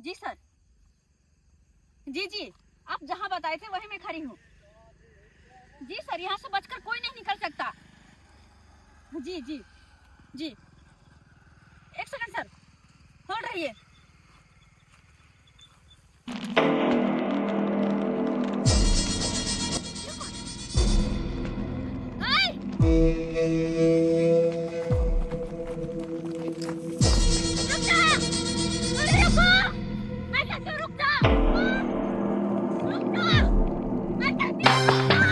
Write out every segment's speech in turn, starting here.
जी sir, जी जी, आप जहाँ बताए थे वहीं मैं खड़ी हूँ। जी सर, यहाँ से बचकर कोई नहीं निकल सकता। जी जी जी, एक सेकंड सर, होल्ड रहिए। रुक जा! अरे रुको! मैं कहती हूँ रुक जा! रुक जा! मैं कहती हूँ रुक जा!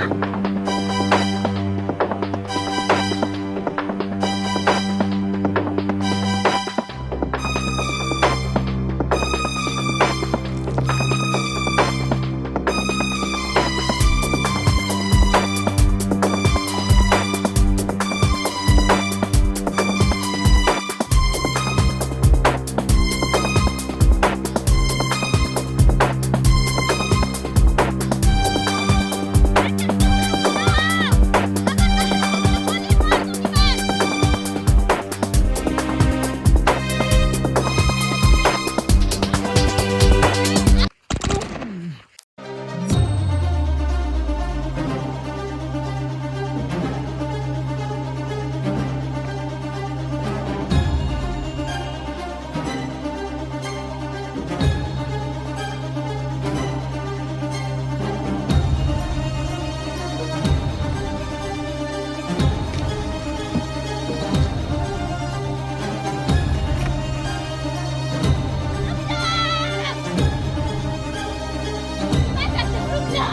मैं कहती हूँ रुक जा!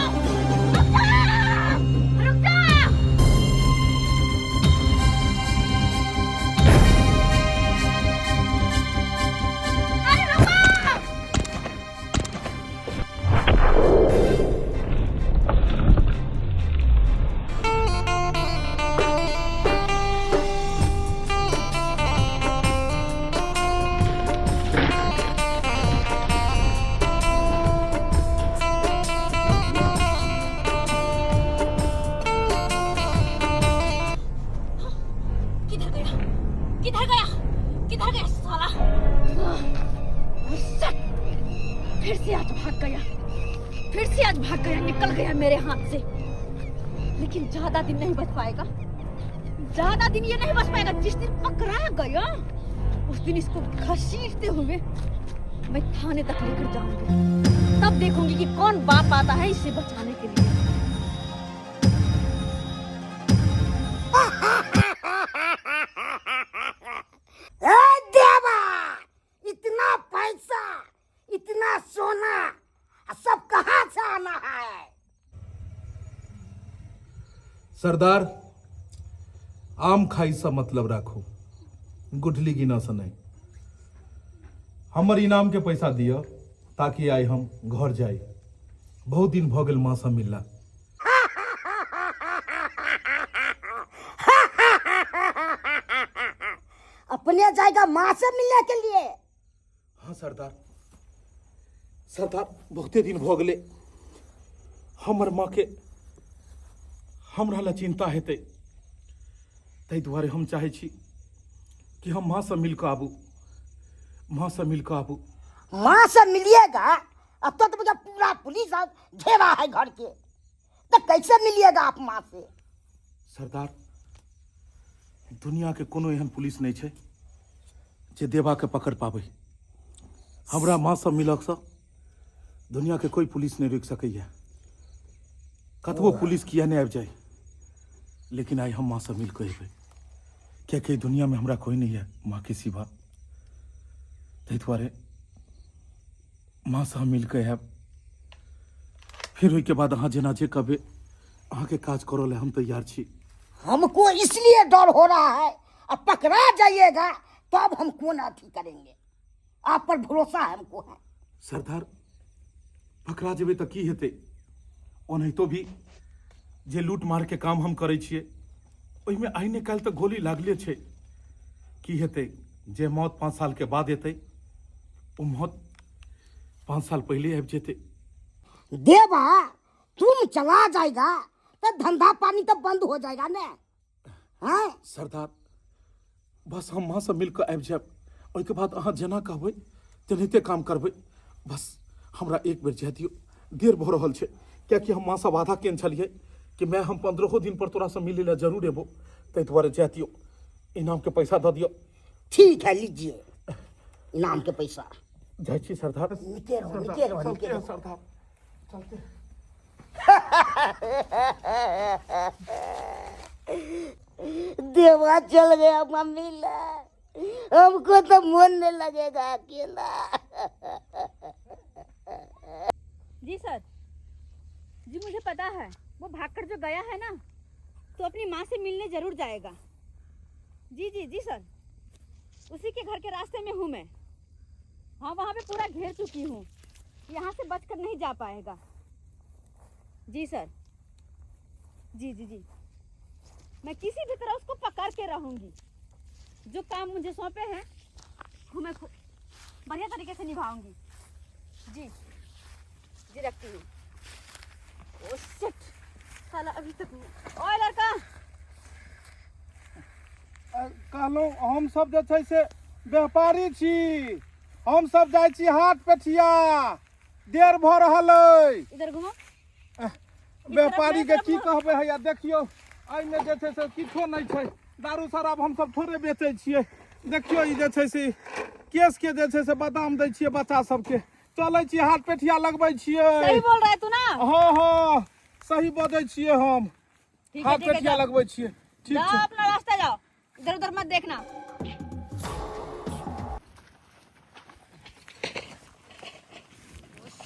रुक जा! रुक जा! अरे रुको! किधर गया? किधर गया? किधर गया साला? Shit! फिर से आज भाग गया, फिर से आज भाग गया, निकल गया मेरे हाथ से। लेकिन ज्यादा दिन नहीं बच पाएगा, ज्यादा दिन ये नहीं बच पाएगा। जिस दिन पकड़ा गया उस दिन इसको घसीटते हुए मैं थाने तक लेकर जाऊंगी। तब देखूंगी कि कौन बाप आता है इसे बचाने के लिए। ए देवा, इतना पैसा, इतना सोना, सब कहाँ से आना है? सरदार, आम खाई सा मतलब राखू, गुठली गिना से नहीं। हमर इनाम के पैसा दिअ ताकि आइ हम घर जाई। बहुत दिन भ गेल माँ से मिलला। अपने जाएगा माँ से मिलने के लिए? हाँ सरदार, सरदार बहुते दिन भ गेलै, हमर माँ के हमरा लए चिंता हेतै, ताहि दुआरे हम चाहै छी कि हम माँ से मिल कऽ आबू, माँ से मिल कऽ आबू। माँ से मिलिएगा? अब तो मुझे पूरा पुलिस घेरा है घर के, तो कैसे मिलिएगा आप माँ से? सरदार, दुनिया के कोनो एहन पुलिस नहीं छै जे देवा के पकड़ पाबै। हमरा माँ से मिलक से दुनिया के कोई पुलिस नहीं रोकि सकैया। कतबो पुलिस किया नहीं आबि जाए, लेकिन आइ हम माँ से मिल के अयबै, कियाकि दुनिया में हमरा कोई नहीं है माँ के सिवा। ताहि दुआरे माँ से हम मिल के आयब, फिर ओहिके बाद अहाँ जेना जे कहबै अहाँके काज करऽ लए हम तैयार छी। हमको इसलिए डर हो रहा है, अब पकड़ा जाइएगा तब हम कौन अथी करेंगे। आप पर भरोसा है हमको है। सरदार, पकड़ा जेबै तऽ की हेतै? ओनाहितो भी जे लूट मार के काम हम करै छियै ओहिमे आइ ने काल्हि तऽ गोली लागले छै। की हेतै? जे मौत 5 साल के बाद एतै ओ मौत 5 साल पहिले आबि जेतै। देवा, तुम चला जाएगा तो धंधा पानी तो बंद हो जाएगा ना? हाँ? सरदार, बस हम माँ से मिल कऽ आबि जायब, ओहिके बाद अहाँ जेना कहबै तेनाहिते काम करबै। बस हमरा एक बेर जाय दियौ, देर भऽ रहल छै, कियाकि हम माँसँ वादा केने छलियै कि माय हम 15 दिन पर तोरासँ मिलै लए जरूर एबो, ताहि दुआरे जाय दियौ। इनामके पैसा दऽ दियौ। ठीक है, लीजिए इनाम के पैसा। जाइ छी सरदार। निके रहो, निके रहो, निके रहो। सरदार चलते। देवा चल गया मम्मी ला, हमको तो मन नहीं लगेगा अकेला। जी सर जी, मुझे पता है वो भागकर जो गया है ना तो अपनी माँ से मिलने जरूर जाएगा। जी जी जी सर, उसी के घर के रास्ते में हूँ मैं। हाँ, वहाँ पे पूरा घेर चुकी हूँ, यहाँ से बचकर नहीं जा पाएगा। जी सर जी जी जी, मैं किसी भी तरह उसको पकड़ के रहूँगी। जो काम मुझे सौंपे हैं वो मैं बढ़िया तरीके से निभाऊंगी। जी जी, रखती हूँ। ओ शिट, साला अभी तक नहीं। ओए लड़का, कहलहुँ हमसब जे छै से व्यापारी छी, हमसब जाइ छी हाट पेठिया, देर भऽ रहल अइ। इधर घुमो। व्यापारी के की कहबै, हैया देखियौ एहिमे जे छै से किछो नहि छै, दारू शराब हमसब थोड़े बेचै छियै। देखियौ ई जे छै से केशके जे छै से बादाम दै छियै बच्चा सबके। चलै छी हाट पेठिया लगबै छियै। सही बोल रहा है तू ना? हँ हँ, सही बजै छियै हम। ठीक है, हाथ ठीक है, पेठिया जाओ। लगबै छियै। ठीक जाओ छै, अपना रास्ता जाओ, इधर उधर मत देखना।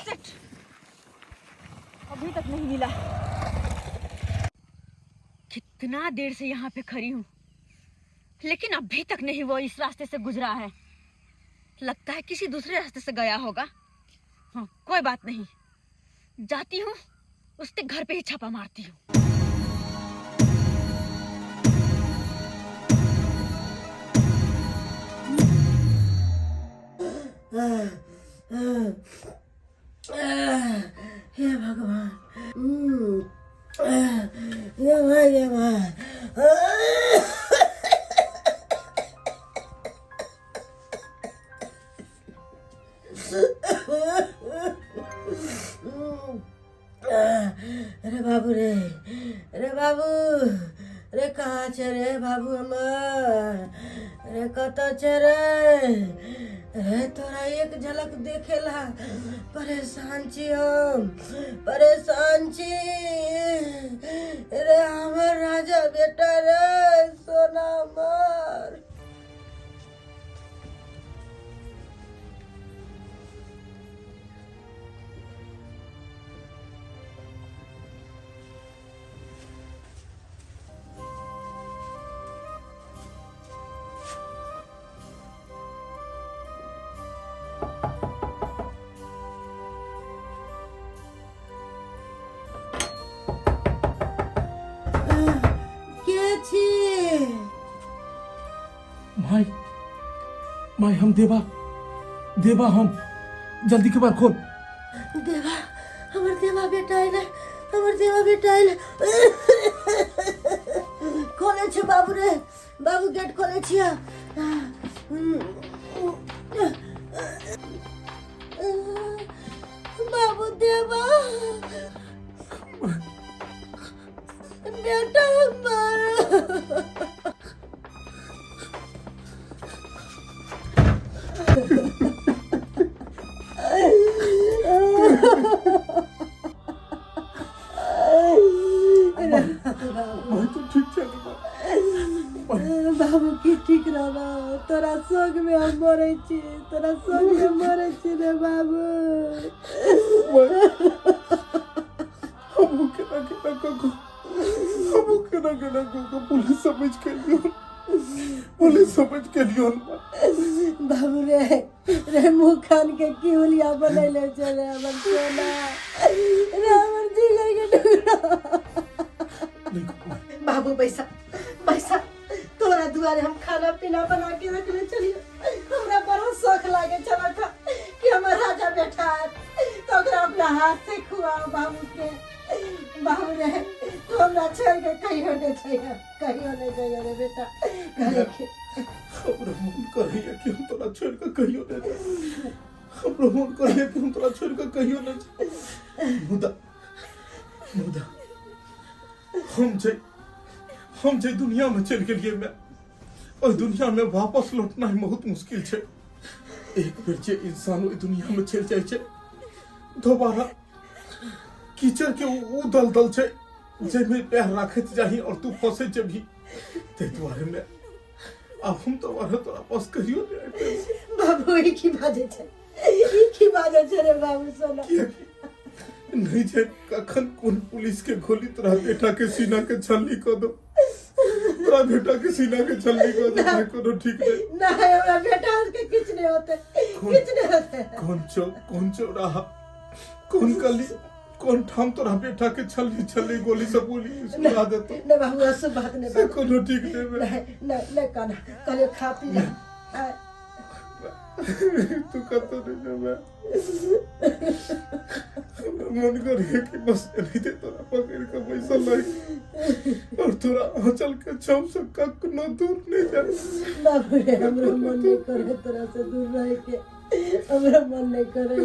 Shit! अभी तक नहीं मिला। कितना देर से यहाँ पे खड़ी हूँ, लेकिन अभी तक नहीं वो इस रास्ते से गुजरा है। लगता है किसी दूसरे रास्ते से गया होगा। हाँ, कोई बात नहीं, जाती हूँ उसके घर पे ही छापा मारती हूँ। हे भगवान, ये भाई, ये भाई, अरे बाबू रे, अरे बाबू रे, कहाँ छै रे बाबू हमर? अरे कतऽ छै रे? अरे तोरा एक झलक देखेला परेशान छी हम, परेशान छी रे। हमर राजा बेटा रे, सोना हमर। के छी? माय, माय, हम देवा, देवा हम, जल्दी के बार खोल। देवा, हमर देवा बेटा आइले, हमर देवा बेटा आइले। खोले छी बाबू रे, बाबू गेट खोले छिया। बाबू देवा बेटा हमर। माय, तू ठीक छै ने माय? बाबू की ठीक रहबा, तोरा शोक में हम मरै छी, तोरा शोक में मरै छी रे बाबू। हमहूँ केना केना कऽ कऽ, हमहूँ केना केना कऽ कऽ पुलिस समझ के लियौ, पुलिस समझ के लियौ। बाबू रे, रे मुँह खान के की हुलिया बनैले छै रे हमर सोना रे, हमर जिगर के टुकड़ा। बाबू बैसा बैसा, तोरा दुआरे हम खाना पीना बना के रखले चलिए। हमरा बड़ा शौक लागे छल कि हमर राजा बेटा आयत तो ओकरा अपना हाथ से खुआओ बाबू के। बाबू रे, तू हमरा छोड़ के कहियो नहीं चाहिए, कहियो नहीं चाहिए रे बेटा घरे के। हमरा मन करैया कि हम तोरा छोड़ के कहियो नहीं जाए। हमरो मोन करैए कि हम तोरा छोड़ि कऽ कहियो नहि जाय। मुदा मुदा हम जे हम जे दुनिया में चलि गेलियै मैं ओहि दुनिया में वापस लौटना बहुत मुश्किल छै। एक बेर जे इंसान ओहि दुनिया में चलि जाइ छै दोबारा कीचड़ के उ दलदल छै जाहिमे पैर राखैत जाही और तू फंसैत जेबही। ताहि दुआरे में आब हम दोबारा तोरा पास कहियो नहि आबि पेबौ। बाबू ई की बाजै छै, ई की बाजै छै रे बाबू सोना? कियाकि नहीं जाने कखन कोन पुलिस के गोली तोरा बेटा के सीना के छलनी कऽ दो, तोरा बेटा के सीना के छलनी कऽ दो, भाई कोनो ठीक नहीं। नहीं, हमरा बेटा के किछु नहीं होते, किछु नहीं होते। कोन चौक, कोन चौराहा, कोन गली, कोन ठाम तोरा बेटा के छलनी छलनी गोली से गोली सुना देतो। नहीं बाबू, ऐसे बात नहीं से बाबू। कोनो ठीक नहीं बे। नहीं नहीं नहीं, काना कहलियो खा पी ले। तू कतौ नहीं जेबे। हमरा मन करिए कि बस एनाहिते तोरा पकड़ के बैसल रही और तोरा आंचल के छाँव से कखनो दूर नहीं जाए। बाबू रे, हमरा मन नहीं करे तोरा से दूर रहे के, हमरा मन नहीं करे।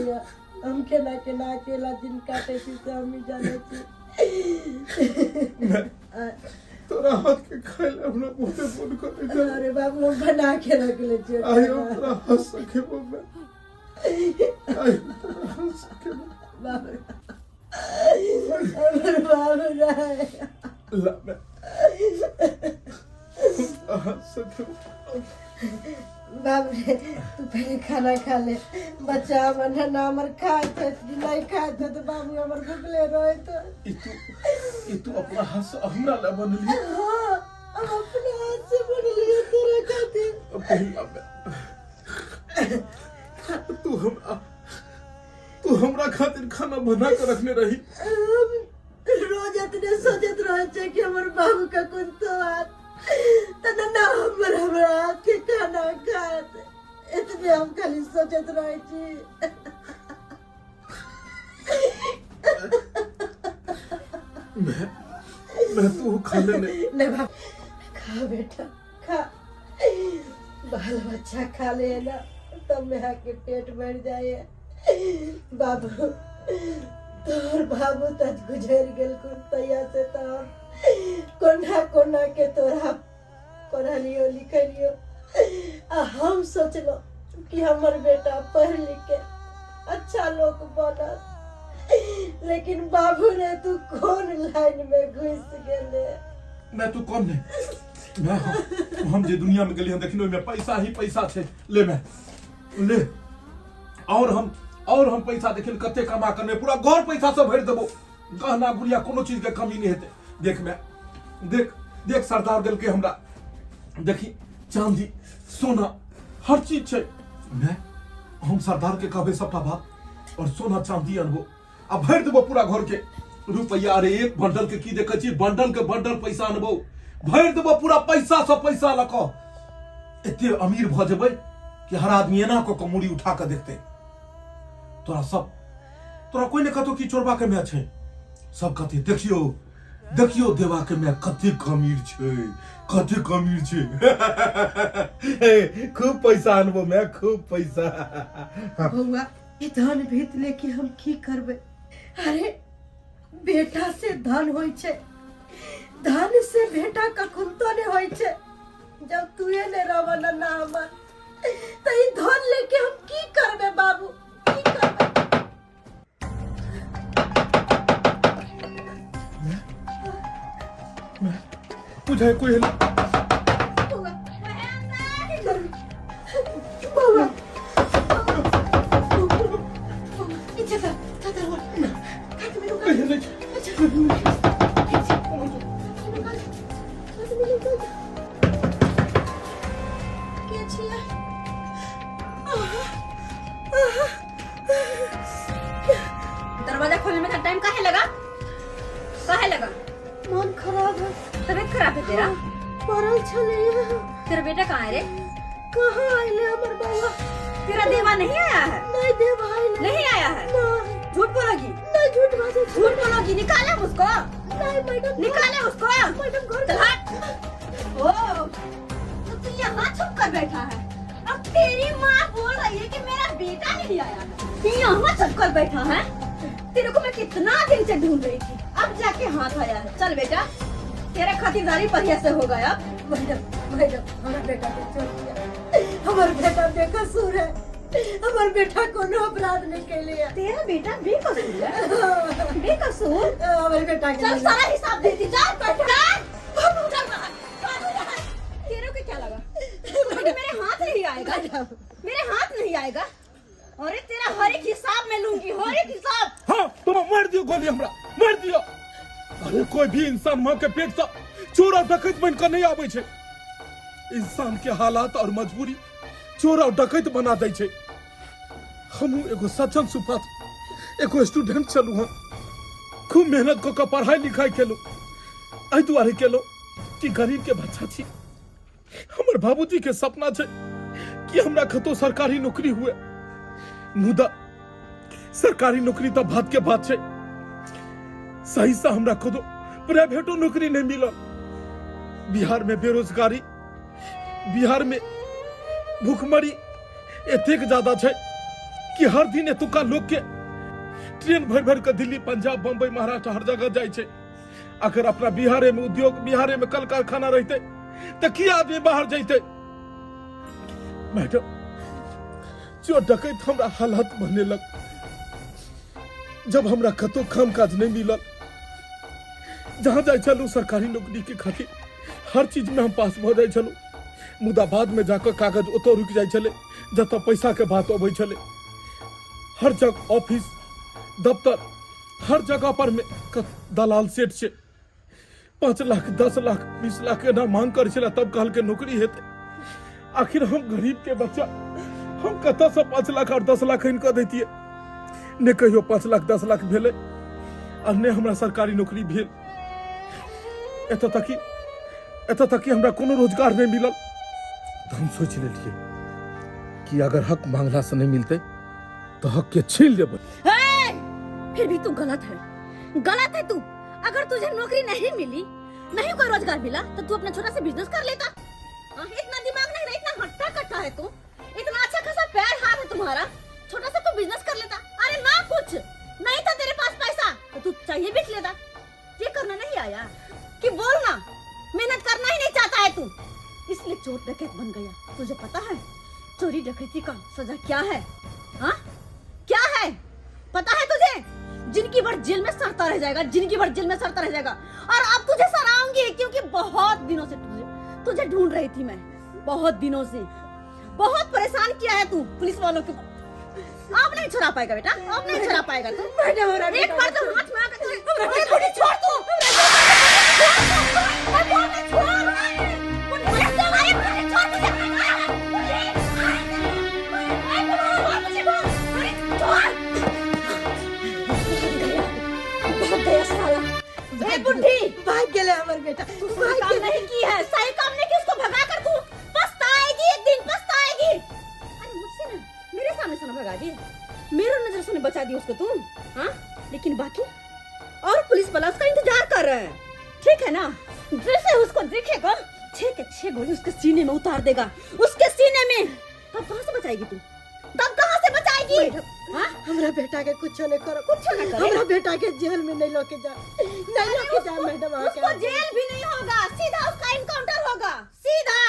हम केना केना अकेला दिन काटे छी से हम ही जाने छी। तोरा हाथ के खाय ले हमरा बहुते मन करे छै। अरे बाबू, हम बना के रखले छियै। आइयो तोरा हाथ से खेबो मैं, आइयो तोरा हाथ से खेबो। बाबू, हमर बाबू रे। ला मैं तोरा हाथ से खेबो। बाबू रे, तू पहले खाना खा ले। बच्चा हमर नन्हा हमर खाइत होत कि नहीं खाइत होत, बाबू हमर भुखले रहत होत। ई तू अपना हाथ से हमरा ले बनली? हाँ, हम अपना हाथ से बनलिए तोरा खातिर। पहिला मैं तू हमरा खातिर खाना बना के रखने रही। हम रोज इतने सोचत रहे छे कि हमर बाबू का कुछ तो हाथ त ना हमर हमरा हाथ के खाना खात, इतने हम खाली सोचत रहे छी। मैं तू खा लेने। नहीं बाप, खा बेटा खा, बाल बच्चा खा ले ना तब में के पेट भर जाए। बाबू, तोहर बाबू त गुजर गेल कुन तैया से तो हम कोना कोना के तोरा पढ़लियो लिखलियो आ हम सोचलो कि हमर बेटा पढ़ लिख के अच्छा लोग बनत, लेकिन बाबू रे तू कौन लाइन में घुस गेले? मैं तू कौन नहीं, मैं हम जे दुनिया में गेलियै देखिनो में पैसा ही पैसा छै। ले मैं ले और हम पैसा देखिन कते कमा करने पूरा घर पैसा से भरि देबो, गहना गुड़िया कोनो चीज के कमी नहीं हेतै। देख मैं देख देख सरदार देलकै हमरा, देखी चांदी सोना हर चीज छै। मैं हम सरदार के कहबै सबटा बात और सोना चांदी अनबो आ भरि देबो पूरा घर के रुपैया। अरे एक बंडल के की देखै छी, बंडल के बंडल पैसा अनबो, भरि देबो पूरा पैसा से पैसा लऽ कऽ एते अमीर भऽ जेबै कि हर आदमी एना कऽ कऽ मूड़ी उठा कऽ देखतै। तोरा सब तोरा कोई ने कहतो कि चोरबा के my छै, सब कहते देखियो देखियो देवा के my कतेक अमीर छै, कतेक अमीर छै। हे, खूब पैसा अनबो मैं, खूब पैसा। बौआ, ई धन भीत लेके हम की करबै? अरे बेटा से धन होइ छै, धन से बेटा कखनो नहीं होइ छै। जब तुए नहीं रहब नन्ना हमर त ई धन लेके हम की करबै बाबू, की करबै? बुझाय कोई हेलो। बौआ, की करबै? बौआ, ई चदर, चदर ओढ़। काट में लुका। कोई हेलो। अच्छा। काट में लुका। के छियै? आहा, आहा। दरवाजा खोलने में टाइम काहे लगा, काहे लगा? मन खराब है। तबीयत खराब है तेरा? पड़ल छलैया। तेरा बेटा कहाँ है रे? कहाँ आइले हमर बौआ? तेरा देवा नहीं आया है? नहीं देवा आइले। नहीं आया है? नहीं। झूठ बोलोगी? नहीं, झूठ बाजै छी। झूठ बोलोगी? निकाले उसको। नहीं मैडम। निकाले उसको। मैडम घर चल हट। ओ तो तू यहाँ छुप कर बैठा है और तेरी माँ बोल रही है कि मेरा बेटा नहीं आया, यहाँ चलकर बैठा है। तेरे को मैं कितना दिन से ढूंढ रही थी, अब जाके हाथ आया है। चल बेटा, तेरा खातिरदारी बढ़िया से हो गया। मैडम मैडम, हमारा बेटा के छोड़ दिया। हमार बेटा बेकसूर है, हमार बेटा कोनो अपराध नहीं कैले है। तेरा बेटा बेकसूर है? बेकसूर? हमार बेटा के चल सारा हिसाब दे दी, जा चल चल बाहर, बाहर, बाहर। तेरे को क्या लगा मेरे हाथ नहीं आएगा? मेरे हाथ नहीं आएगा? अरे तेरा हर एक हिसाब मैं लूंगी, हर एक हिसाब। हाँ, तुम मार दियो गोली, हमरा मार दियो। अरे कोई भी इंसान माँ के पेट से चोर और डकैत बन के नहीं आबै छै। इंसान के हालात और मजबूरी चोर और डकैत बना दै छै। हमहूँ एगो सज्जन सुपात्र एगो स्टूडेंट छलहुँ हँ, खूब मेहनत कऽ कऽ पढ़ाई लिखाई केलहुँ। एहि दुआरे केलहुँ कि गरीब के बच्चा छी। हमर बाबूजी के सपना छै कि हमरा कतौ सरकारी नौकरी हुए, मुदा सरकारी नौकरी तऽ बात के बात छै, सही से हमरा कतौ प्राइवेटो नौकरी नहीं मिलल। बिहार में बेरोजगारी, बिहार में भूखमरी एतेक ज्यादा छै कि हर दिन एतुका लोग के ट्रेन भरि भरि के दिल्ली, पंजाब, बम्बई, महाराष्ट्र हर जगह जाइ छै। अगर अपना बिहारे में उद्योग, बिहारे में कल कारखाना रहते तऽ की आदमी बाहर जैते? मैडम, चोर डकैत हमरा हालात बनेलक। जब हमरा कतौ काम काज नहीं मिलल, जहाँ जाइ छलहुँ सरकारी नौकरी के खातिर हर चीज में हम पास भऽ जाइ छलहुँ, मुदा बाद में जाकऽ कागज ओतऽ रुकि जाइ छलै जतऽ पैसा के बात अबै छलै। हर जगह ऑफिस दफ्तर हर जगह पर में दलाल सेठ छै। 5 लाख, 10 लाख, 20 लाख एना मांग करै छलै, तब कहलकै नौकरी हेतै। आखिर हम गरीब के बच्चा, हम कतऽ से 5 लाख और 10 लाख आनि कऽ दैतियै? ने कहियो 5 लाख 10 लाख भेलै आ ने हमरा सरकारी नौकरी भेल। एतऽ तक कि हमरा कोनो रोजगार नहि मिलल। तऽ हम सोचि लेलियै कि अगर हक मांगला से नहि मिलतै तऽ हक के छीन लेबै। हे! फिर भी तू गलत है, गलत है तू। अगर तुझे नौकरी नहीं मिली, नहीं कोई रोजगार मिला, तो तू अपना छोटा सा बिजनेस कर लेता। हाँ, इतना दिमाग नहीं रहा, इतना हट्टा कट्टा है तू, इतना अच्छा खासा पैर हाथ है तुम्हारा, छोटा सा तू बिजनेस कर लेता। अरे ना कुछ नहीं था तेरे पास पैसा तो तू चाहिए बेच लेता। ये करना नहीं आया कि बोल ना, मेहनत करना ही नहीं चाहता है तू, इसलिए चोर डकैत बन गया। तुझे पता है चोरी डकैती का सजा क्या है? हाँ क्या है पता है तुझे? जिंदगी भर जेल में सड़ता रह जाएगा, जिंदगी भर जेल में सड़ता रह जाएगा। और अब तुझे सराऊंगी क्योंकि बहुत दिनों से तुझे तुझे ढूंढ रही थी मैं, बहुत दिनों से बहुत परेशान किया है तू पुलिस वालों के। अब नहीं छुड़ा पाएगा बेटा, अब नहीं छुड़ा पाएगा तू। एक बार तो हाथ में आकर अरे बुढ़ी छोड़ तू, बुढ़ी भाग गेलै हमर बेटा। तू सही काम नहीं की है, सही काम नहीं की, उसको भगा कर तू पछताएगी, एक दिन पछताएगी। अरे मुझसे ना, मेरे सामने से ना भगा दी, मेरे नजर से बचा दी उसको तू। हाँ लेकिन बाकी और पुलिस वाला उसका इंतजार कर रहे हैं, ठीक है ना? जैसे उसको देखेगा 6 के 6 गोली उसके सीने में उतार देगा, उसके सीने में। तब कहाँ से बचाएगी तू? तब कहाँ से बचाएगी? हाँ? हमरा बेटा के कुछ नहीं करो, कुछ ना करे। हमरा बेटा के जेल में नहीं लेके जा, नहीं लेके जा मैडम। उसको जेल भी नहीं होगा, सीधा उसका इनकाउंटर होगा, सीधा।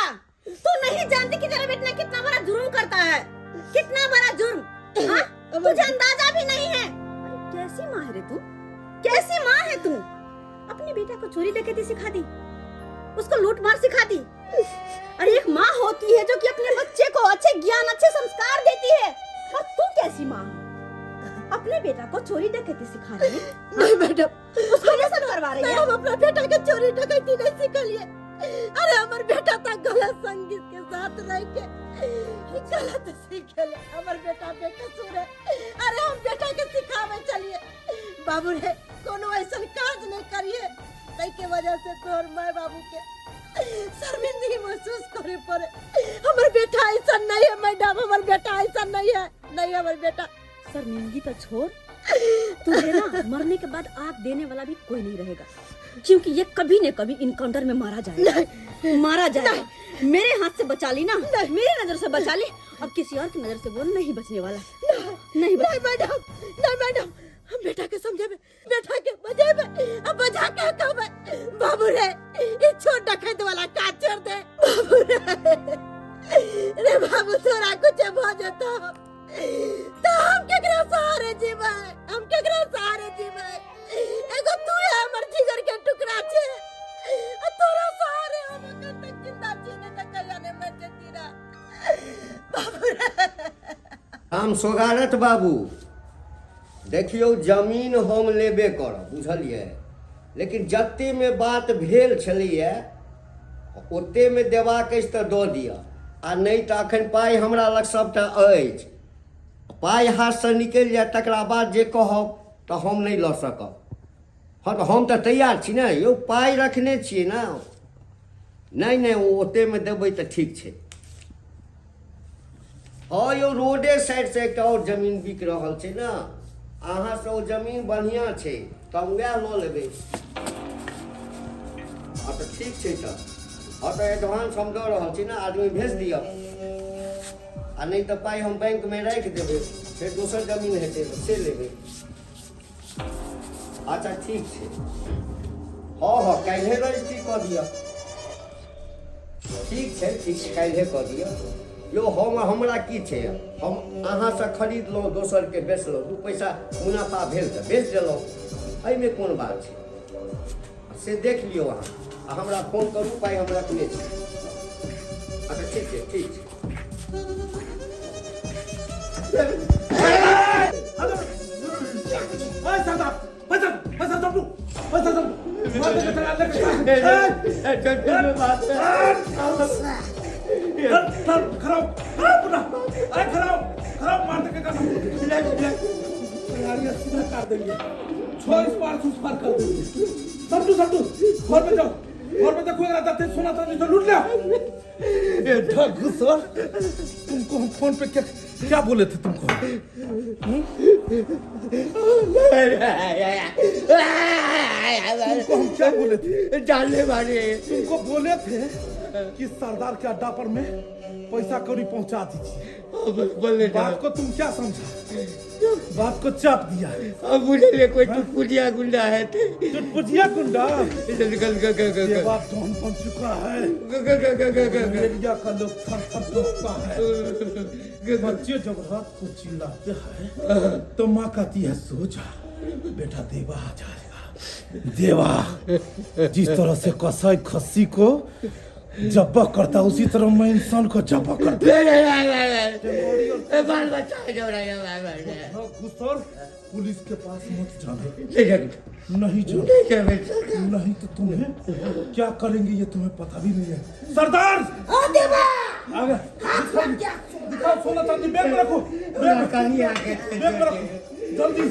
तू नहीं जानती कि तेरा बेटा कितना बड़ा जुर्म करता है, कितना बड़ा जुर्म। हाँ? तुझे अंदाजा भी नहीं है। अरे कैसी माँ है रे तू, कैसी माँ है तू? अपने बेटा को चोरी डकैती सिखा दी, उसको लूट मार सिखा दी। अरे एक माँ होती है जो कि अपने बच्चे को अच्छे ज्ञान अच्छे संस्कार देती है, और तू कैसी माँ है? अपने बेटा को चोरी डकैती सिखा रही है? नहीं मैडम, उसको ये सब करवा रही है। हम अपना बेटा के चोरी डकैती नहीं सिखलिए। अरे हमर बेटा तो गलत संगीत के साथ रह के गलत सीखले, हमर बेटा बेकसूर है। अरे हम बेटा के सिखावे चलिए बाबू रे, कोनो ऐसा काज नहीं करिए ताई के वजह से तोहर माय बाबू के शर्मिंदगी महसूस करे पड़े। हमर बेटा ऐसा नहीं है मैडम, हमर बेटा ऐसा नहीं है, नहीं हमर बेटा। शर्मिंदगी तो छोड़, तुझे ना मरने के बाद आग देने वाला भी कोई नहीं रहेगा, क्योंकि ये कभी न कभी इनकाउंटर में मारा जाएगा, मारा जाएगा। मेरे हाथ से बचा ली ना, मेरी नजर से बचा ली, अब किसी और की नजर से वो नहीं बचने वाला। नहीं बच। नहीं मैडम, नहीं मैडम, हम बेटा के समझेबे, बेटा के बजेबे, अब बजा के कहबे बाबू रे ई छोट डकैत वाला काज छोड़ दे। बाबू रे, रे बाबू तोरा कुछ भ जेतो तो हम केकरा सहारे जीबै, हम केकरा सहारे जीबै? एगो तू है हमर जिगर के टुकड़ा छे, आ तोरा सहारे हम अखन तक जिंदा छी, नहीं त कहिया ने मर जेती रा। बाबू रे। हम सोगारथ बाबू, देखियौ जमीन हम लेबे करब, बुझलियै, लेकिन जतेमे बात भेल छलैए ओतेमे देबाक अछि तऽ दऽ दिअ, आ नहि तऽ एखन पाइ हमरा लग सभटा अछि, पाइ हाथसँ निकलि जायत तकरा बाद जे कहब तऽ हम नहि लऽ सकब। हँ तऽ हम तऽ तैयार छी ने यौ, पाइ रखने छियै ने। नहि नहि, ओ ओतेमे देबै तऽ ठीक छै। हँ यौ, रोडे साइडसँ एकटा आओर जमीन बिक रहल छै ने, अहाँसँ ओ जमीन बढ़िआँ छै तऽ हम वएह लऽ लेबै। हँ तऽ ठीक छै तऽ, हँ तऽ एडवांस हम दऽ रहल छी ने, आदमी भेज दिअ, आ नहि तऽ पाइ हम बैंकमे राखि देबै, फेर दोसर जमीन हेतै तऽ से लेबै। अच्छा ठीक छै, हँ हँ काल्हिए रजिस्ट्री कऽ दिअ। ठीक छै, ठीक छै, काल्हिए कऽ दिअ। यौ हम हमरा की छै, हम अहाँसँ खरीदलहुँ, दोसरके बेचलहुँ, दू पैसा मुनाफा भेल तऽ बेच देलहुँ, एहिमे कोन बात छै? से देख लियौ अहाँ, आ हमरा फोन करू, पाइ हम रखने छी। अच्छा ठीक छै, ठीक छै। पैसा पैसा चंपू, पैसा चंपू, खराब खराब पुना, अरे खराब खराब मार दे के सीधा काट देंगे, छोड़ इस पार उस पार कर देंगे। समझू समझू, घर में जाओ, घर में देखो रहता सोना चांदी तो लूट लिया। ए ठग सर, तुमको हम फोन पे क्या क्या बोले थे तुमको? तुमको हम क्या बोले थे? जानने वाले तुमको बोले थे कि सरदार के अड्डा पर में पैसा कौड़ी पहुंचा दीजिए। बोले बात को तुम क्या समझा? बात को चाप दिया। अब मुझे ले कोई चुटपुटिया गुंडा है। चुटपुटिया गुंडा देवा डॉन बन चुका है। एरिया का लोग थर थर कांपता है। बच्चे जब रात को चिल्लाते हैं तो माँ कहती है सो जा बेटा, देवा आ जाएगा। देवा जिस तरह से कसाई खस्सी को जब्बा करता उसी तरह मैं इंसान को जब्बा करता। घुसर पुलिस के पास मत जाना, नहीं जाना, नहीं तो तुम्हें क्या करेंगे ये तुम्हें पता भी नहीं है। सरदार आगे दिखाओ सोना चांदी, बैग में रखो, बैग में रखो जल्दी।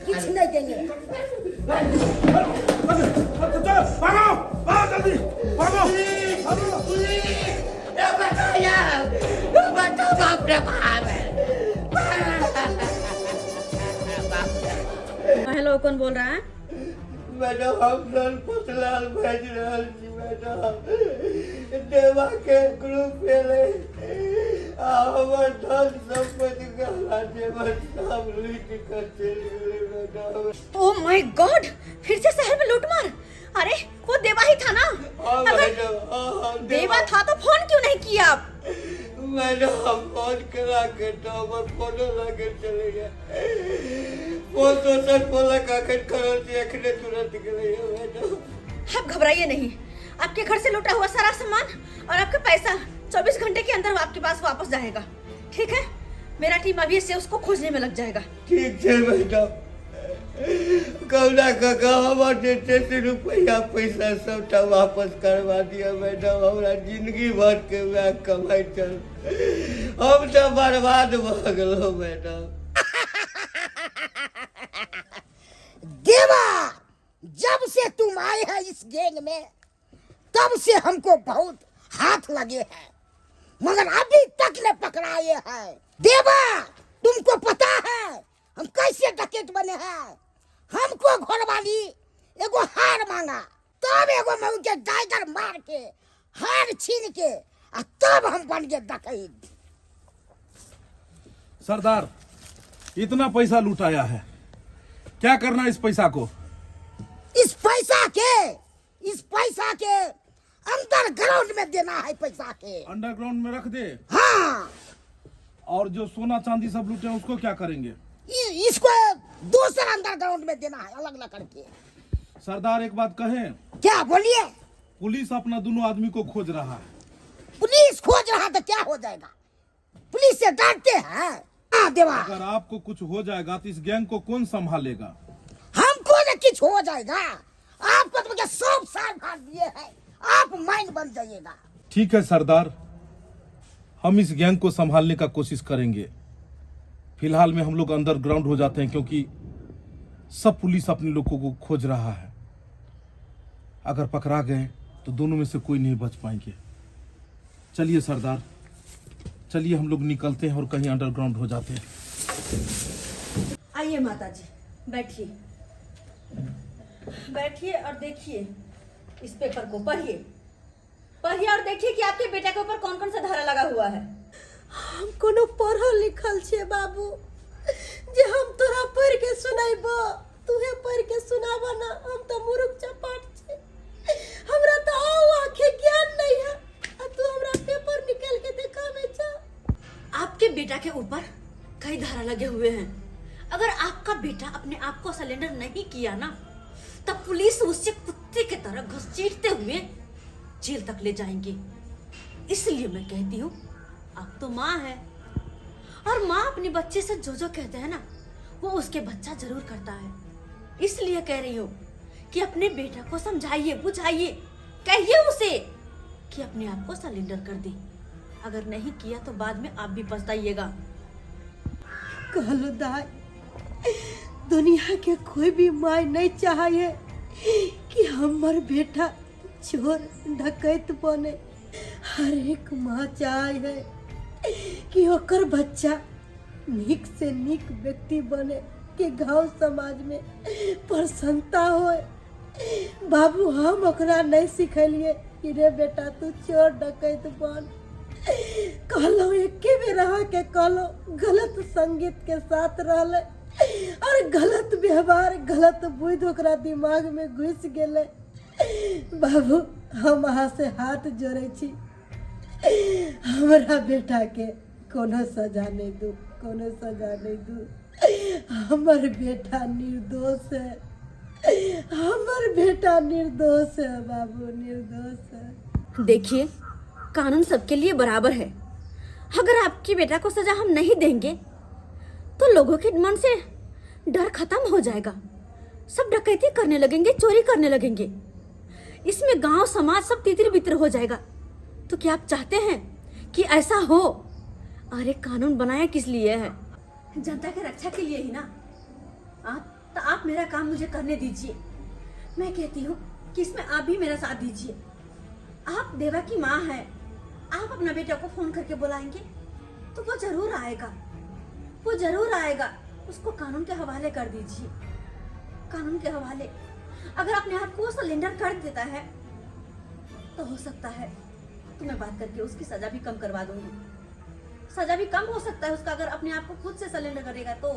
किछु नहीं देंगे। भागो भागो जल्दी भागो। हेलो, कौन बोल रहा है? मैडम हम सनपत लाल बाजि रहल छी। मैडम देवा के ग्रुप एलै आ हमर धन सम्पत्ति गहना जेवर सब लूटि कऽ चलि गेलै मैडम। ओ my God, फिर से शहर में लूटमार। अरे वो देवा ही था ना? हाँ अगर मैडम, हाँ हाँ देवा था तो फोन क्यों नहीं किया आप? मैडम हम फोन करा के तो हमर फोनो लगे चले गया। फोन दोसर फोन लगा के करल छी, अखने तुरंत गेलै मैडम। आप घबराइए नहीं, आपके घर से लूटा हुआ सारा सामान और आपका पैसा 24 घंटे के अंदर आपके पास वापस जाएगा, ठीक है? मेरा टीम अभी से उसको खोजने में लग जाएगा। ठीक छै मैडम, कहुना कऽ कऽ हमर जे छै से रुपैआ पैसा सबटा वापस करवा दिअ मैडम। हमरा जिंदगी भर के वएह कमाइ छल, हम तऽ बर्बाद भऽ गेलहुँ मैडम। देवा, जब से तुम आए हैं इस गैंग में तब से हमको बहुत हाथ लगे हैं, मगर अभी तक न पकड़ाए हैं। देवा, तुमको पता है हम कैसे डकैत बने हैं? हमको घरवाली एगो हार मांगा, तब एगो मऊ के टाइगर मार के हार छीन के आ तब हम बन गए डकैत। सरदार, इतना पैसा लूटाया है, क्या करना इस पैसा को? इस पैसा के, इस पैसा के अंडरग्राउंड में देना है पैसा के। अंडरग्राउंड में रख दे? हाँ। और जो सोना चांदी सब लूटे हैं उसको क्या करेंगे? इसको दूसरा अंडरग्राउंड में देना है, अलग अलग करके। सरदार एक बात कहें? क्या बोलिए? पुलिस अपना दोनों आदमी को खोज रहा है। पुलिस खोज रहा तो क्या हो जाएगा? पुलिस से डरते हैं। हाँ देवा। अगर आपको कुछ हो जाएगा तो इस गैंग को कौन संभालेगा? हमको न कुछ हो जाएगा, आपको तो मुझे सब साल भाग दिए हैं, आप माइंड बन जाइएगा। ठीक है सरदार, हम इस गैंग को संभालने का कोशिश करेंगे। फिलहाल में हम लोग अंडरग्राउंड हो जाते हैं, क्योंकि सब पुलिस अपने लोगों को खोज रहा है। अगर पकड़ा गए तो दोनों में से कोई नहीं बच पाएंगे। चलिए सरदार, चलिए हम लोग निकलते हैं और कहीं अंडरग्राउंड हो जाते हैं। आइए माता जी, बैठिए बैठिए और देखिए इस पेपर को, पढ़िए पढ़िए और देखिए कि आपके बेटा के ऊपर कौन कौन सा धारा लगा हुआ है। हम कोनो पढ़ल लिखल छियै बाबू जे हम तोरा पढ़ के सुनैबो, तूहे पढ़ के सुनाब ना, हम तऽ मूर्ख चपाट छी, हमरा तऽ औ आँखे ज्ञान नहीं है आ तू हमरा पेपर निकाल के देखाबै छ। आपके बेटा के ऊपर कई धारा लगे हुए हैं। अगर आपका बेटा अपने आप को सरेंडर नहीं किया ना, तब पुलिस उसे कुत्ते की तरह घसीटते हुए जेल तक ले जाएंगे। इसलिए मैं कहती हूँ, आप तो माँ है और माँ अपने बच्चे से जो जो कहते हैं ना, वो उसके बच्चा जरूर करता है। इसलिए कह रही हूँ कि अपने बेटा को समझाइए, बुझाइए, कहिए उसे कि अपने आप को सरेंडर कर दे। अगर नहीं किया तो बाद में आप भी पछताइएगा। कहलो दाई, दुनिया के कोई भी माय नहीं चाहे कि हमर बेटा चोर डकैत बने। हर एक माँ चाहे है कि ओकर बच्चा नीक से नीक व्यक्ति बने, कि गांव समाज में प्रसन्नता होए। बाबू हम ओकरा नहीं सिखेलिए कि रे बेटा तू चोर डकैत बन। कहलो एके बेर अहाँके कहलो, गलत संगीत के साथ रहलै और गलत व्यवहार गलत बुद्धि ओकरा दिमाग में घुसि गेलै। बाबू हम अहाँ से हाथ जोड़ै छी, हमरा बेटा के कोनो सजा नहीं दू, कोनो सजा नहीं दू। हमर बेटा निर्दोष है, हमर बेटा निर्दोष है बाबू, निर्दोष है। देखिए कानून सबके लिए बराबर है। अगर आपके बेटा को सजा हम नहीं देंगे तो लोगों के मन से डर खत्म हो जाएगा, सब डकैती करने लगेंगे, चोरी करने लगेंगे, इसमें गांव समाज सब तितर बितर हो जाएगा। तो क्या आप चाहते हैं कि ऐसा हो? अरे कानून बनाया किस लिए है? जनता के रक्षा के लिए ही ना। आप तो आप मेरा काम मुझे करने दीजिए। मैं कहती हूँ कि इसमें आप भी मेरा साथ दीजिए। आप देवा की माँ है, आप अपना बेटा को फोन करके बुलाएंगे तो वो जरूर आएगा, वो जरूर आएगा। उसको कानून के हवाले कर दीजिए, कानून के हवाले। अगर अपने आप को सरेंडर कर देता है तो हो सकता है तो मैं बात करके उसकी सजा भी कम करवा दूंगी। सजा भी कम हो सकता है उसका अगर अपने आप को खुद से सरेंडर करेगा तो।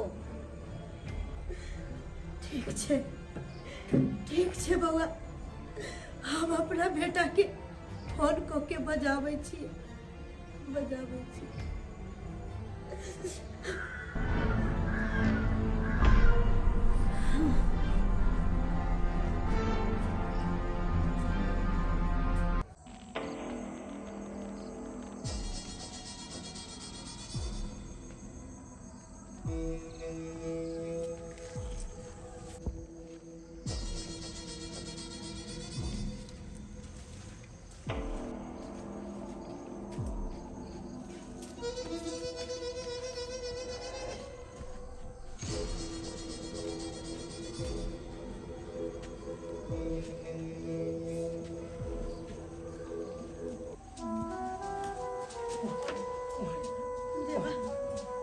ठीक छे, ठीक छे बउआ, हम अपना बेटा के फोन क के बजाबै छी, बजाबै छी।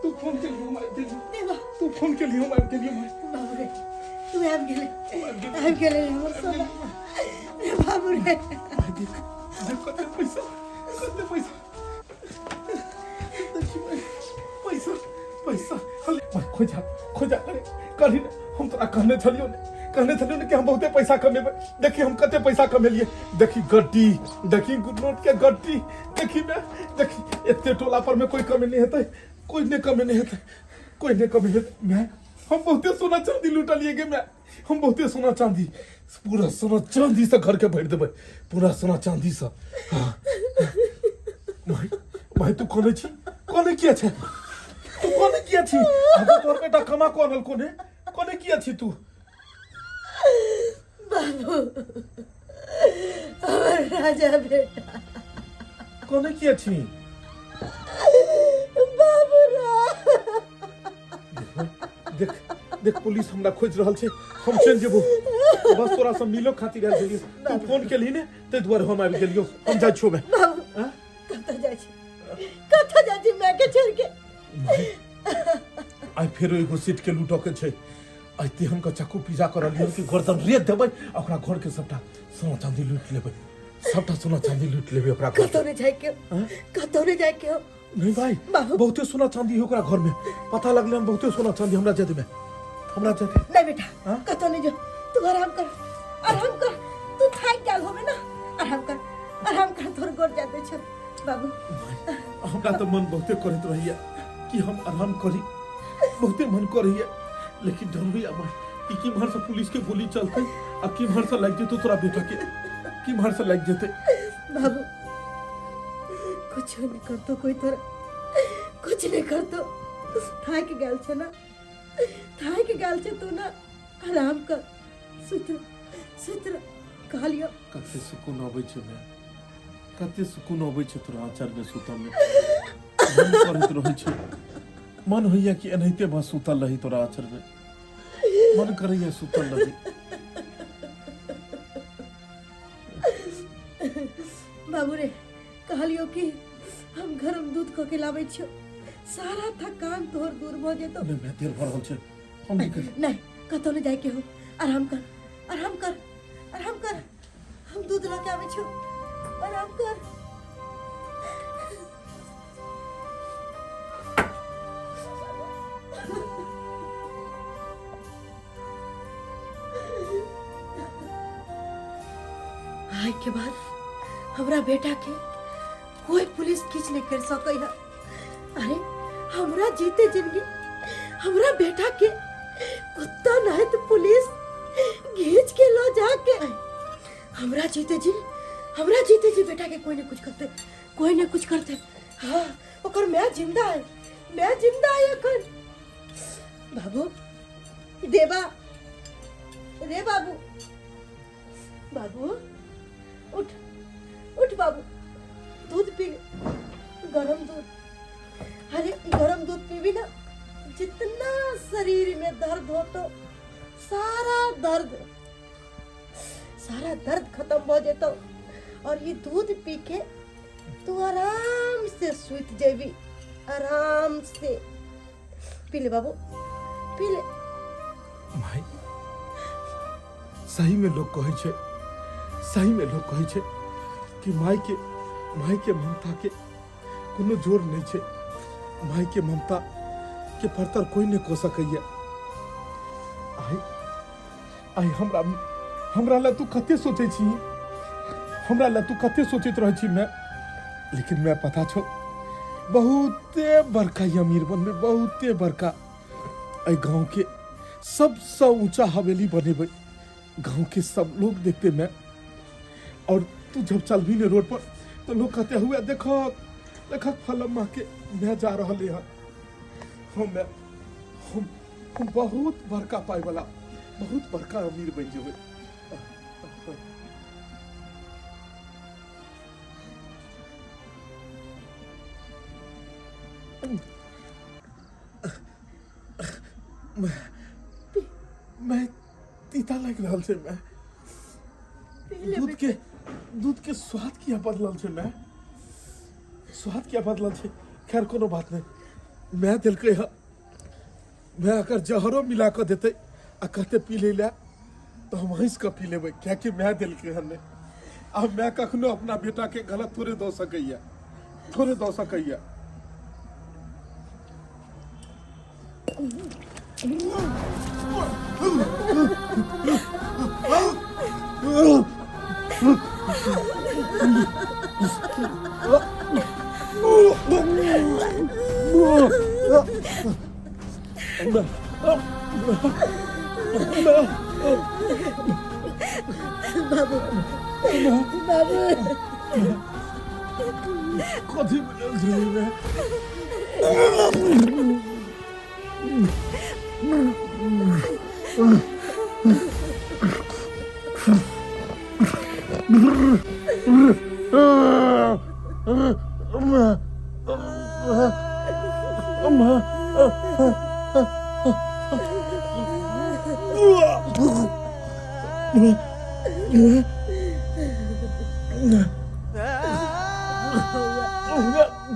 तू फोन के लिए मार देलियो, तू फोन के लिए मार देलियो। बाबू रे तू आबि गेले, आबि गेले रे हमर सोना रे बाबू रे। देख देख कते पैसा, कते पैसा। देखी भाई, पैसा पैसा। हले भाई, खोजा खोजा। अरे कही ने, हम तोरा कहने छलियो ने, कहने छलियो ने कि हम बहुते पैसा कमेबै। देखी हम कते पैसा कमेलिए। देखी गड्डी, देखी नोट के गड्डी। देखी मैं, देखी एते टोला पर में कोई कमी नहीं हेतै, कोई नहीं कमी नहीं हेतै, कोई नहीं कमी हेतै। मैं हम बहुते सोना चांदी लूटलिए गे। मैं हम बहुते सोना चांदी, पूरा सोना चांदी से घर के भरि देबै, पूरा सोना चांदी से। हाँ भाई, भाई तू कोने छी? कोने किया छै तू? कोने किया छी? आगू तोहर बेटा कमा को अनल। कोने कोने किया छी तू? बाबू, हमर राजा बेटा। कोने किया छी? बाबू रा देख देख, पुलिस हमरा खोजि रहल छै। हम चलि जेबो, बस तोरा से मिलो खातिर आयल छलियै। तू फोन केलही ने, ताहि दुआरे हम आबि गेलियो। हम जाइ छियो बे। बाबू, कतऽ जाइ छी? कतऽ जाइ छी माय के छोड़ के? आइ फेरो एगो सीट के लूटऽ के छै। आइ तेहन के चक्कू पिजा कर रहलियै कि गर्दन रेत देबै आ ओकरा घर के सबटा सोना चांदी लूटि लेबै। सबटा सोना चांदी लूटि लेबै ओकरा घर कतौ के। नहि जाय के, कतौ नहि जाय के। नहीं भाई। बाबू। बहुते सोना चांदी है ओकरा घर में, पता लगले हन। बहुते सोना चांदी। हमरा जाय देबै, हमरा जाय दे। नहीं बेटा। हाँ? कतौ नहीं जो। तू आराम कर, आराम कर। तू थाक गेल होबे ना, आराम कर, आराम कर। तोर गोर जाते छो बाबू। हमरा तऽ मन बहुते करैत रहैया कि हम आराम करी, बहुते मन करैया, लेकिन डर होइया भाई कि किम्हर से पुलिस के गोली चलते आ किम्हर से लागि जेतौ तोरा बेटा के, किम्हर से लागि जेतै। बाबू, कुछ नहीं करतो कोई तोरा, कुछ नहीं करतो। थाक गेल छे ना, थाक गेल छे तू ना, आराम कर, सुत सुत कहलियो। कते सुकून अबै छै माय, कते सुकून अबै छै तोरा आँचरमे सुतऽमे। मन करैत रहै छै, मन होइया कि एनाहिते बस सुतल रही तोरा आँचरमे। मन करैया सुतल रही। बाबू रे, कहलियो कि हम गरम दूध कऽ के लाबै छियो, सारा थकान तोहर दूर भऽ जेतौ। नहि माय, देर भऽ रहल छै, हम निकल। नहीं, कतौ नहीं जाए के हो। आराम कर, आराम कर, आराम कर। हम दूध लऽ के आबै छियो, आराम कर। आइ के बाद हमरा बेटा के कोई पुलिस किछ नहीं कर सकै है। अरे हमरा जीते जिंदगी हमरा बेटा के कुत्ता नहीं तो पुलिस घींच के लो जाके। हमरा जीते जी, हमरा जीते जी बेटा के कोई नहीं कुछ करते, कोई नहीं कुछ करते। हाँ, ओकर मैं जिंदा है, मैं जिंदा है अखन। बाबू देवा रे, बाबू, बाबू उठ, उठ बाबू, दूध पी ले, गरम दूध। अरे ई गरम दूध पीबी ना, जितना शरीर में दर्द हो तो सारा दर्द, सारा दर्द खत्म हो जेतो। और ये दूध पी के तू आराम से सुत जेबी, आराम से। पी ले बाबू, पी ले। भाई, सही में लोग कहै छै, सही में लोग कहै छै कि माय के, माय के ममता के कोनो जोर नहीं छै। माय के ममता के परतर कोई नहीं कऽ सकैया। आइ आइ हमरा, हमरा लए तू कते सोचै छी, हमरा लए तू कते सोचैत रहै छी मैं। लेकिन मैं पता छौ, बहुते बड़का ई अमीर बनबै, बहुते बड़का। एहि गाँव के सबसँ ऊंचा हवेली बनेबै, गाँव के सब लोग देखते मैं। और तू जब चलबी ने रोड पर तो लोग कहते हुए, देखो देखो फलम्मा के मैं जा रहा है। हम मैं हम बहुत बड़का पाई वाला, बहुत बड़का अमीर बन जेबै। मैं तीता लागि रहल छै। मैं दूध के, दूध के स्वाद किया बदलल छै? मैं स्वाद किया बदलल छै? खैर, कोनो बात नहीं, मैं देलकै हँ। मैं अगर जहरो मिला कऽ देतै आ कहते पी ले ला, तऽ हम हँसि कऽ पी लेबै, कियाकि मैं देलकै हन। नहि। आ माय कखनो अपना बेटाके गलत थोड़े दऽ सकैए, थोड़े दऽ सकैए। बाबू, बाबू, कथी मिलल छै ओहिमे?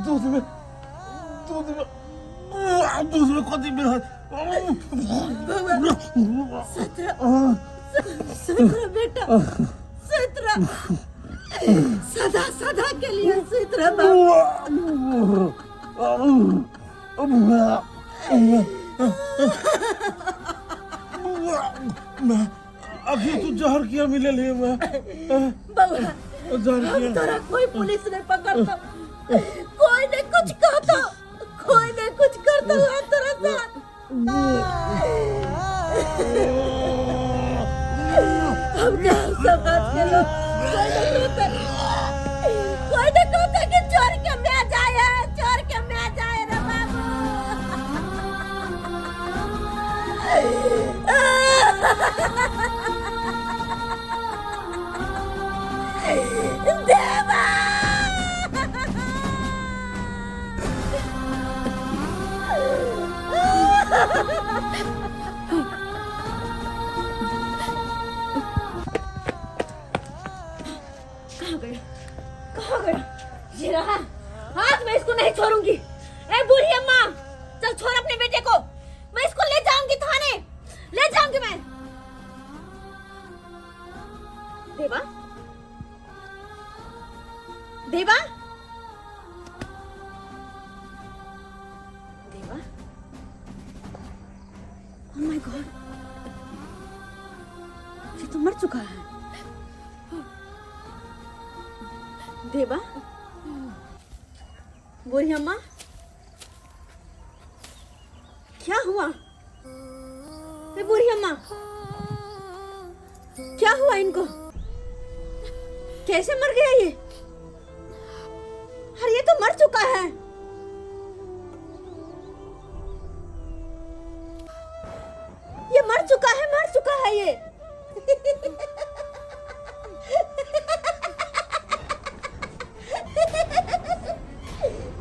दूधमे, दूधमे, दूधमे कथी मिलल? सतरा, सतरा बेटा, सतरा, सदा सदा के लिए सतरा बाबू। अभी तू जहर किया मिलल है मैं? बउआ, जहर हम किया? तोरा कोई पुलिस नहीं पकड़ता, कोई नहीं कुछ कहता, कोई नहीं कुछ करता हम तोरा साथ। हम गाँव समाज के लोग कोई नहीं कहता, कोई नहीं कहता कि चोर के मैं जाए, चोर के मैं जाए रे बाबू। देवा, कहाँ गया, कहाँ गया? ये रहा। आज मैं इसको नहीं छोड़ूंगी। ए बूढ़ी अम्मा, चल छोड़ अपने बेटे को, मैं इसको ले जाऊंगी थाने, ले जाऊंगी मैं। देवा, देवा, देवा, ओह my God, ये तो मर चुका है। देवा, बूढ़ी अम्मा, क्या हुआ? ए बूढ़ी अम्मा, क्या हुआ इनको? कैसे मर गया ये? अरे ये तो मर चुका है। ये मर चुका है, मर चुका है ये।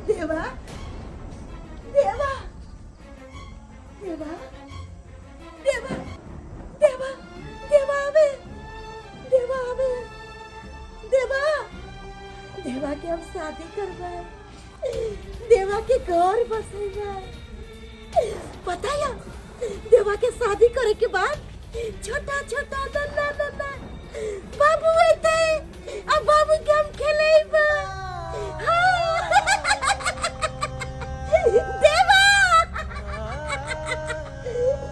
देवा, देवा, देवा, देवा, देवा, देवा आवे, देवा आवे, देवा, देवा के हम शादी करबै, देवा के घर बसेबै। पता या देवा के शादी करे के बाद छोटा छोटा नन्ना नन्ना बाबू अइतै आ बाबू के हम खेलेबै। हाँ। देवा,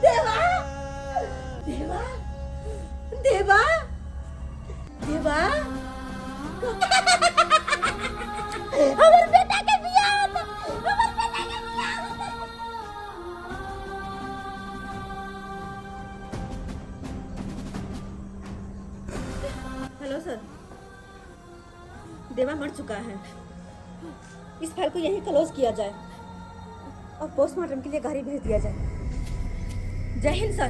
देवा, देवा, देवा, देवा, हमर बेटा के बियाह होतै, हमर बेटा के बियाह होतै। हेलो सर, देवा मर चुका है। इस फाइल को यहीं क्लोज किया जाए और पोस्टमार्टम के लिए गाड़ी भेज दिया जाए। जय हिंद सर।